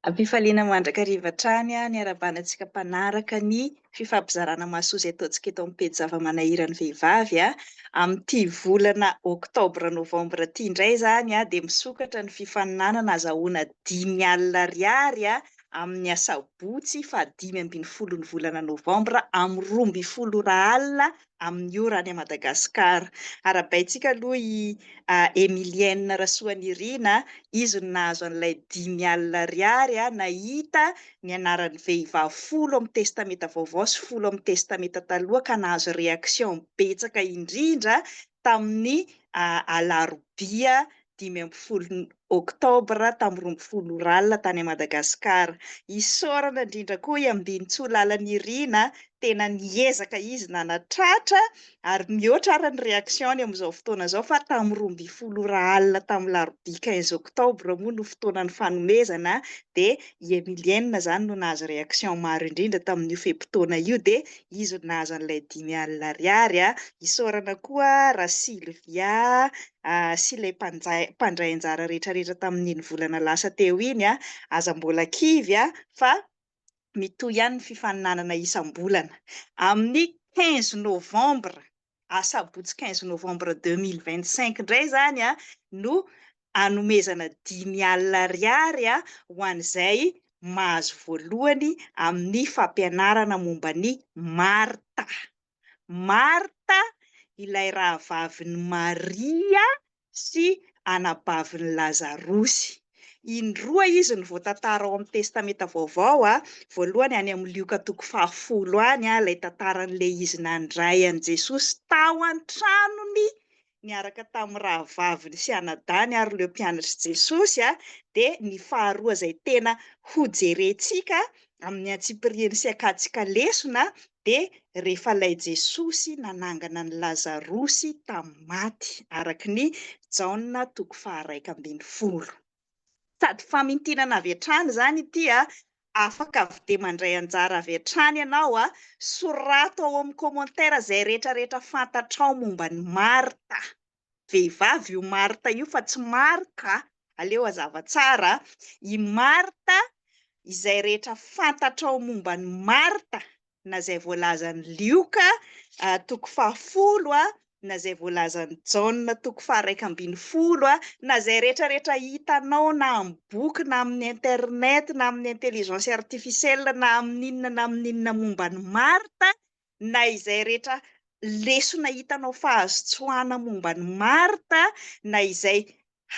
Am-pifaliana mandrakariva hatrany ny arahabana antsika mpanaraka ny fifampizarana mahasoa izay ataontsika eto amin'ny pejy zava-manahiran'ny vehivavy. Amin'ity volana oktobra novambra ity indray izany dia misokatra ny fifaninanana azahoana 50 alina ariary amin'ny asabotsy faha-15 ny volana novambra amin'ny 12 ora alina amin'ny ora any Madagasikara. Arahabaintsika aloha i Emilienne Rasoanirina, izy no nahazo an'ilay 50 alina ariary, nahita ny anaran'ny vehivavy 10 amin'ny Testamenta Vaovao sy 10 amin'ny Testamenta Taloha ka nahazo réaction betsaka indrindra tamin'ny alarobia 15 oktobra tamin'ny 12 ora alina tany Madagasikara. Isaorana indrindra koa i Ambinintsoa Lalanirina, tena niezaka izy nanatratra ary mihoatra ary ny réaction-ny amin'izao fotoana izao fa tamin'ny 12 ora alina tamin'ny larobia 15 octobre moa no fotoanan'ny fanomezana, dia i Emilienne izany no nahazo réaction maro indrindra tamin'io fe-potoana io, dia izy no nahazo an'ilay 50 alina ariary. Isaorana koa Rasylvia sy ilay mpandray anjara rehetrarehetra tamin'iny volana lasa teo iny. Aza mbola kivy fa mitohy ihany ny fifaninanana isam-bolana. Amin'ny 15 novembre, asabotsy 15 novembre 2025 indray izany no anomezana 50 alina ariary ho an'izay mahazo voalohany amin'ny fampianarana momba ny Marta. Marta ilay rahavavin'i Maria sy anabavin'i Lazarosy. Indroa izy no voatantara ao amin'ny Testamenta Vaovao. Voalohany any amin'ny Lioka toko faha-10 any, ilay tantaran'ilay izy nandray an'i Jesosy tao an-tranony niaraka tamin'ny rahavaviny sy anadany ary ireo mpianatr'i Jesosy. Dia ny faharoa izay tena hojerentsika amin'ny antsipiriany sy akantsika lesona dia rehefa ilay Jesosy nanangana an'i Lazarosy tamin'ny maty, araka ny Jaona toko faha-11. Sady famintinana avy hatrany izany ity, afaka avy dia mandray anjara avy hatrany ianao, sorato ao amin'ny commentaire izay rehetrarehetra fantatrao momba an'i Marta. Vehivavy io Marta io fa tsy Marka, aleo hazava tsara, i Marta, izay rehetra fantatrao momba an'i Marta, na izay voalazan'i Lioka toko faha-10, na izay voalazan'i Jaona toko faha-11, na izay rehetrarehetra hitanao na amin'ny boky na amin'ny internet na amin'ny intelligence artificielle na amin'inona na amin'inona momba an'i Marta, na izay rehetra lesona hitanao fa azo tsoahana momba an'i Marta, na izay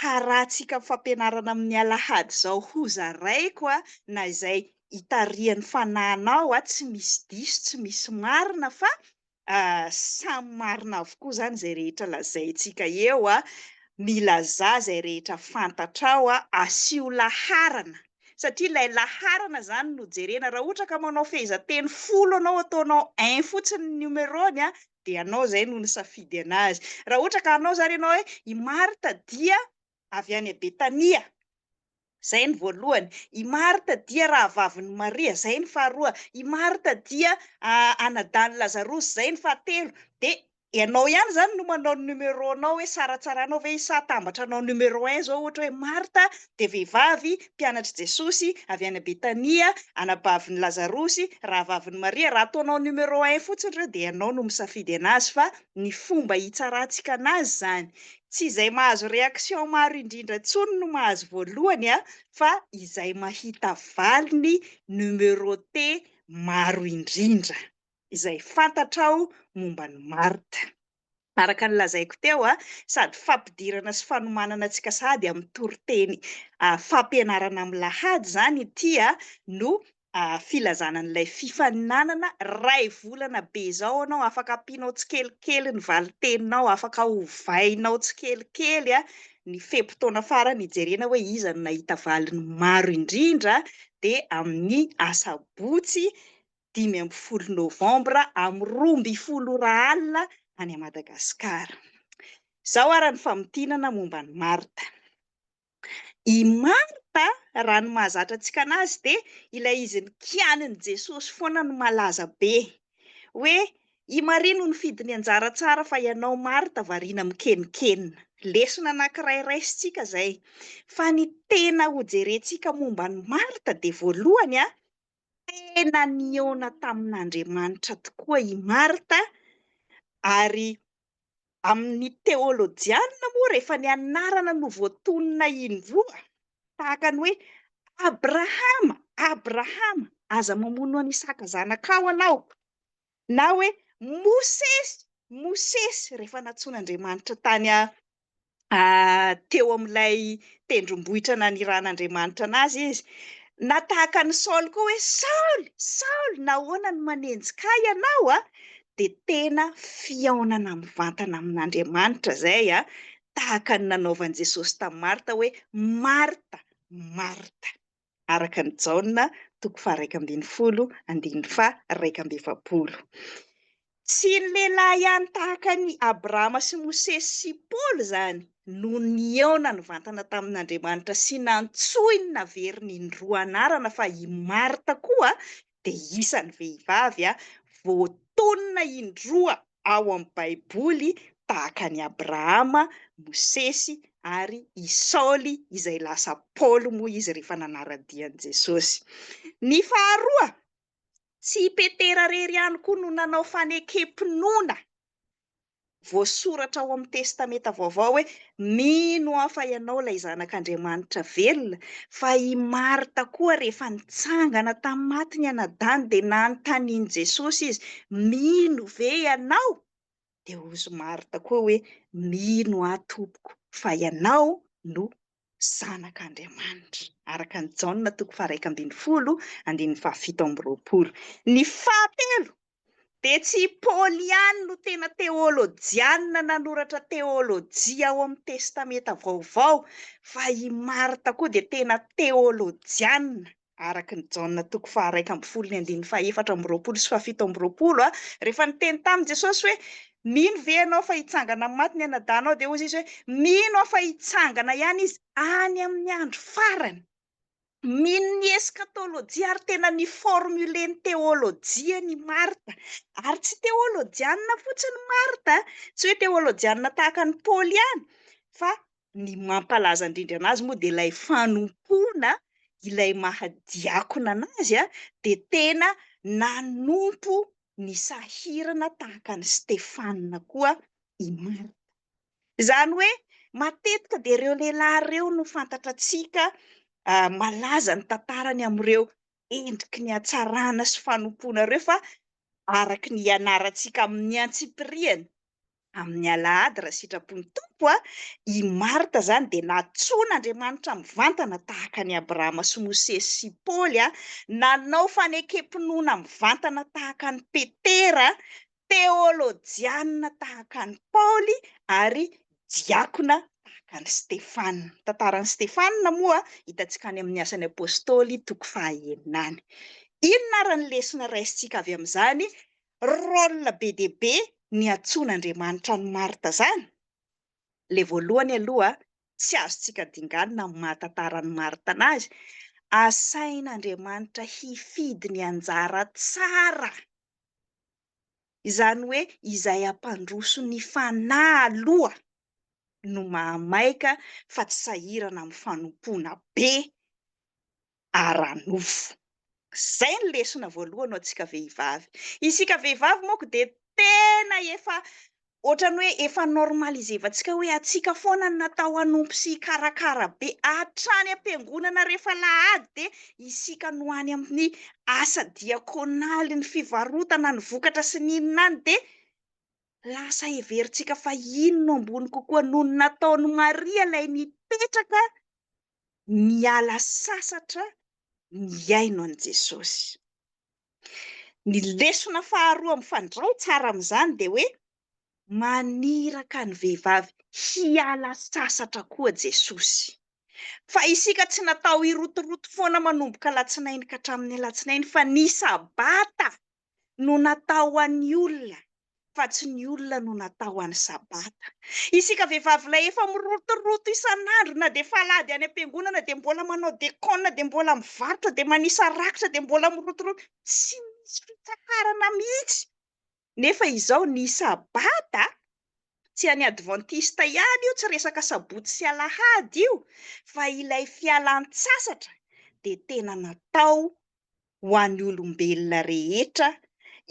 harahantsika amin'ny fampianarana amin'ny alahady izao hozaraiko, na izay itarihan'ny fanahinao, tsy misy diso, tsy misy marina fa samy marina avokoa izany izay rehetra lazaintsika eo. Milazà izay rehetra fantatrao, asio laharana, satria ilay laharana izany no jerena. Raha ohatra ka manao fehezanteny 10 ianao, ataonao un fotsiny ny numéro-ny, dia ianao izay no nisafidy anazy. Raha ohatra ka hanao izany ianao hoe i Marta dia avy any Betania, izay ny voalohany. I Marta dia rahavavin'i Maria, izay ny faharoa. I Marta dia anadahin'i Lazarosy, izay ny fahatelo. Dia ianao ihany izany no manao ny numéro-nao hoe saratsaranao ve izy sa atambatranao numéro un izao, ohatra hoe Marta dia vehivavy mpianatr'i Jesosy avy any Betania, anabavin'i Lazarosy, rahavavin'i Maria. Raha ataonao numéro un fotsiny ireo dia ianao no misafidy anazy fa ny fomba hitsarantsika anazy izany, tsy izay mahazo réaction maro indrindra intsony no mahazo voalohany fa izay mahita valiny numéroté maro indrindra. Izay fantatrao momba an'i Marta. Araka ny lazaiko teo, sady fampidirana sy fanomanana antsika sahady amin'ny toriteny fampianarana amin'ny lahady izany ity no filazana an'ilay fifaninanana. Iray volana be izao ianao afaka ampianao tsikelikely ny valin-teninao, afaka ovainao tsikelikely ny fe-potoana farany hijerena hoe iza no nahita valiny maro indrindra, dia amin'ny asabotsy 15 novambra amin'ny 12 ora alina any Madagasikara. Izao ary ny famintinana momba an'i Marta. I Marta, raha ny mahazatra antsika anazy, dia ilay izy nikianin'i Jesosy foana no malaza be. Hoe i Maria no nifidy ny anjara tsara fa ianao Marta variana mikenonkenona. Lesona anankiray raisintsika izay. Fa ny tena hojerentsika momba an'i Marta dia voalohany, tena nihaona tamin'Andriamanitra tokoa i Marta ary amin'ny teolojianina moa rehefa ny anarana no voatonona indroa tahaka ny hoe Abrahama, Abrahama, aza mamono an'i Isaka zanakao ianao, na hoe Mosesy, Mosesy, rehefa nantsoin'Andriamanitra tany teo amin'ilay tendrombohitra naniran'Andriamanitra anazy izy, na tahaka an'i Saoly koa hoe Saoly, Saoly, nahoana no manenjika ahy ianao? Dia tena fihaonana mivantana amin'Andriamanitra izay, tahaka ny nanaovan'i Jesosy tamin'i Marta hoe Marta, Marta. araka ny Jaona toko faha-11 andininy faha-41. Tsy ny lehilahy ihany tahaka an'i Abrahama sy Mosesy sy Paoly izany no nihaona nivantana tamin'Andriamanitra sy nantsoiny naveriny indroa anarana fa i Marta koa dia isan'ny vehivavy voatonona indroa ao amin'ny Baiboly tahaka an'i Abrahama, Mosesy ary i Saoly izay lasa Paoly moa izy rehefa nanara-dia an'i Jesosy. Ny faharoa, tsy i Petera irery ihany koa no nanao fanekem-pinoana Voasoratra ao amin'ny Testamenta Vaovao hoe, Mino aho fa ianao ilay Zanak'Andriamanitra velona. Fa i Marta koa rehefa nitsangana tamin'ny maty ny anadahiny dia nanontanian'i Jesosy izy, Mino ve ianao? Dia hozy Marta koa hoe, Mino aho Tompoko fa ianao no Zanak'Andriamanitra. Araka an'i Jaona toko faha-11 andininy faha-27. Ny fahatelo dia tsy i Paoly ihany no tena teolojianina nanoratra teolojia ao amin'ny Testamenta Vaovao, fa i Marta koa dia tena teolojianina, araka ny Jaona toko faha-11 ny andininy faha-24 sy faha-27, rehefa niteny taminy Jesosy hoe, Mino ve ianao fa hitsangana amin'ny maty ny anadahinao? Dia hoy izy hoe, Mino aho fa hitsangana ihany izy any amin'ny andro farany. Mino ny eskatolojia ary tena ni-formuler ny teolojiany i Marta. Ary tsy teolojianina fotsiny Marta, tsy hoe teolojianina tahaka an'i Paoly ihany, fa ny mampalaza indrindra anazy moa dia ilay fanompoana, ilay maha diakona anazy dia tena nanompo ny sahirana tahaka an'i Stefana koa i Marta. Izany hoe matetika dia ireo lehilahy ireo no fantatratsika malaza ny tantarany amin'ireo endriky ny hatsarana sy fanompoana ireo fa araka ny ianarantsika amin'ny antsipiriany amin'ny alahady raha sitrapon'ny Tompo a, i Marta izany dia nantsoin'Andriamanitra mivantana tahaka an'i Abrahama sy Mosesy sy Paoly a, nanao fanekem-pinoana mivantana tahaka an'i Petera, teolojianina tahaka an'i Paoly ary diakona tahaka an'i Stefana. Ny tantaran'i Stefana moa hitantsika any amin'ny Asan'ny Apostoly toko fahaenina any. Inona ary ny lesona raisintsika avy amin'izany rôle be dia be niantsoan'Andriamanitra an'i Marta izany? Ilay voalohany aloha, tsy azontsika dinganina amin'ny maha tantaran'i Marta anazy, asain'Andriamanitra hifidy ny anjara tsara. Izany hoe izay hampandroso ny fanahy aloha no mahamaika fa tsy sahirana amin'ny fanompoana be ara-nofo. Izay ny lesona voalohany ho antsika vehivavy. Isika vehivavy manko dia tena efa ohatran'ny hoe efa normaliser-vantsika hoe antsika foana no natao hanompo sy hikarakara be hatrany am-piangonana rehefa alahady dia isika no any amin'ny asa diakonaly, ny fivarotana ny vokatra sy ny inona any dia lasa heverintsika fa iny no ambony kokoa noho ny nataon'i Maria ilay nipetraka niala sasatra nihaino an'i Jesosy. Ny lesona faharoa mifandray tsara amin'izany dia hoe maniraka ny vehivavy hiala sasatra koa Jesosy. Fa isika tsy natao hirotoroto foana manomboka alatsinainy ka hatramin'ny alatsinainy fa ny sabata no natao ho an'ny olona fa tsy ny olona no natao ho an'ny sabata. Isika vehivavy ilay efa mirotoroto isan'andro na dia efa alahady any am-piangonana dia mbola manao dekona dia mbola mivarotra dia manisa rakitra dia mbola mirotoroto, tsy misy fitsaharana mihitsy. Nefa izao ny sabata. Tsy an'ny advantista ihany io, tsy resaka sabotsy sy alahady io, fa ilay fialan-tsasatra dia tena natao ho an'ny olombelona rehetra.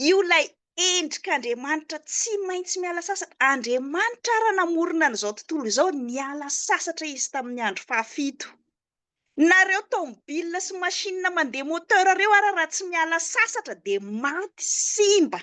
Io ilay endrik'Andriamanitra tsy maintsy miala sasatra. Andriamanitra ara namorona an'izao tontolo izao, niala sasatra izy tamin'ny andro fahafito. Nareo tomobile sy machine mandeha moteur reo ara raha tsy miala sasatra dia maty, simba.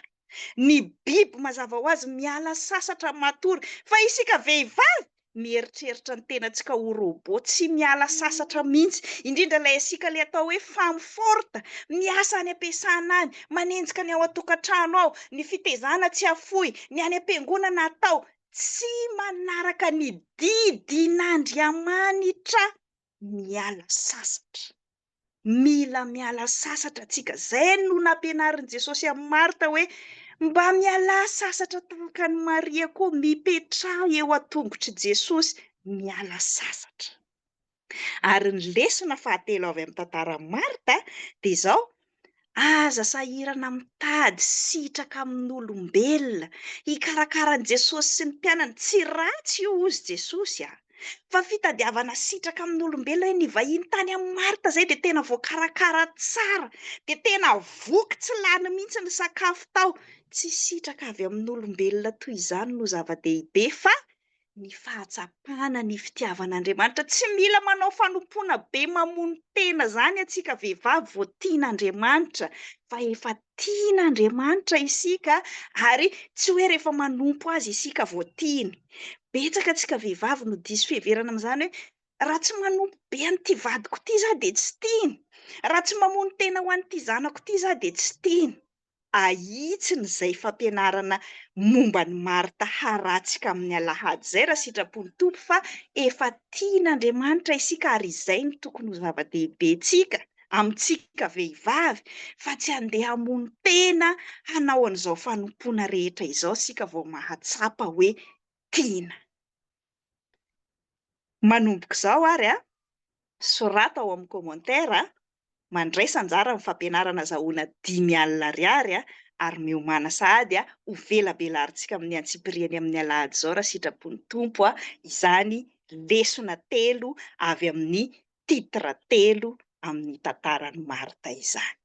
Ny biby mazava ho azy miala sasatra matory. Fa isika vehivavy mieritreritra ny tenantsika ho robot tsy miala sasatra mihitsy. Indrindra ilay isika ilay atao hoe femme forte, miasa any am-piasana any, manenjika ny ao an-tokantrano ao, ny fitezana tsy afoy, ny any am-piangonana atao. Tsy manaraka ny didin'Andriamanitra miala sasatra. Mila miala sasatra tsika. Zay no nampianarin'i Jesosy an'i Marta hoe mba mialà sasatra tahaka an'i Maria koa, mipetraha eo an-tongotr'i Jesosy, miala sasatra. Ary ny lesona fahatelo avy amin'ny tantaran'i Marta dia izao, Aza sahirana mitady sitraka amin'olombelona hikarakara an'i Jesosy sy ny mpianany. Tsy ratsy io hozy Jesosy a! Fa fitadiavana sitraka amin'olombelona hoe nivahiny tany amin'i Marta izay dia tena voakarakara tsara, dia tena voky tsy lany mihitsy ny sakafo tao. Tsy sitraka avy amin'olombelona toy izany no zava-dehibe fa ny fahatsapana ny fitiavan'Andriamanitra. Tsy mila manao fanompoana be mamono tena izany antsika vehivavy vao tian'Andriamanitra, fa efa tian'Andriamanitra isika ary tsy hoe rehefa manompo Azy isika vao tiany. Betsaka antsika vehivavy no diso fiheverana amin'izany hoe raha tsy manompo be an'ity vadiko ity za dia tsy tiany, raha tsy mamono tena ho an'ity zanako ity za dia tsy tiany. Ahitsiny izay fampianarana momba an'i Marta haratsika amin'ny alahady izay raha sitrapon'ny Tompo fa efa tian'Andriamanitra isika ary izay no tokony ho zava-dehibentsika amintsika vehivavy fa tsy handeha hamono tena hanao an'izao fanompoana rehetra izao isika vao mahatsapa hoe tiana. Manomboka izao ary a, sorato ao amin'ny commentaire mandraisa anjara amin'ny fampianarana azahoana 5000 ariary ary miomàna sahady ho velabelarintsika amin'ny antsipiriany amin'ny alahady izao raha sitrapon'ny Tompo izany lesona telo avy amin'ny titre telo amin'ny tantaran'i Marta izany.